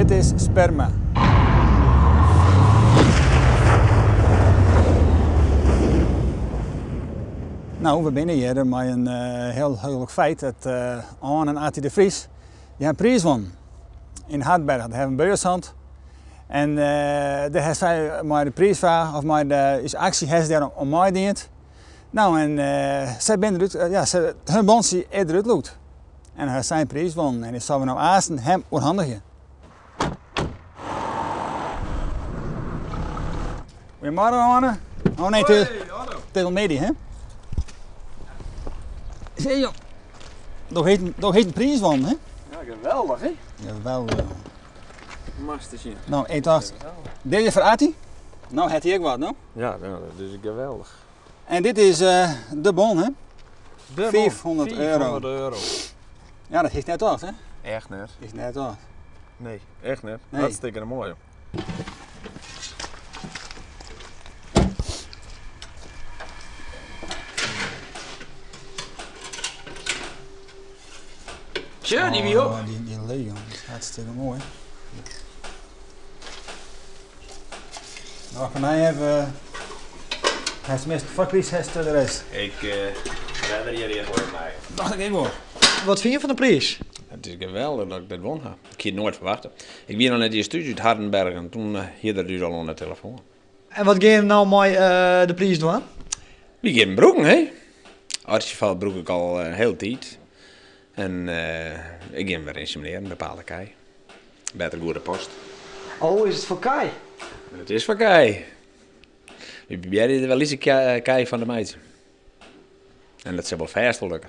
Dit is sperma. No, we binne hjir mei in hiel heuglik feit dat Anne en Attie de Vries dy ha in priis wûn yn Hardenberg. Dêr hawwe in beurs hân en dêr ha sy mei de priisfraach of mei de ús aksje ha se dêr oan meidien. No en sy binne derút, ja, hun bontsje is derút lûkt. En ha sy in priis wûn en dy sille we no aansten him oerhandigje. Goeiemorgen Anne. Oh nee, het is al middei, hè? Zie je, do hast in priis wûn, hè? Ja, geweldich, hè? Geweldich. Moatst ris sjen. No, ik tocht, dit is foar Attie. No hat hy ek wat, no? Ja, no, dat is geweldich. En dit is de bon, hè? De bon. 500 euro. 500 euro. Ja, dat is net tocht, hè? Echt net. Is net tocht. Nee, echt net. Nee. Hartstikke moai, joh. Tja, dy wie op. Oh, dy Leon, dat is hartstikke moai. Nou, foar my even. Hast tenminste foar Chris hast de rest. Ik ben er hjir earst wol mei. Dacht ik ek wol. Wat fine je fan de priis? It is geweldich dat ik dit wûn ha. Ik hie it noait ferwachte. Ik wie noch net iens thús út Hardenberg en toen hie er ús al oan de telefoan. En wat gean je no mei de priis dwaan? Wy gean him brûken, hè. Archival brûk ik al in hiele tiid. En ik gean him wer ynsemineren, bepaalde kij. Better goede post. Oh, is it foar kij? It is foar kij. Wy probearje der wel lytse kij fan te meitsjen. En dat sil wol fêst wol lukke.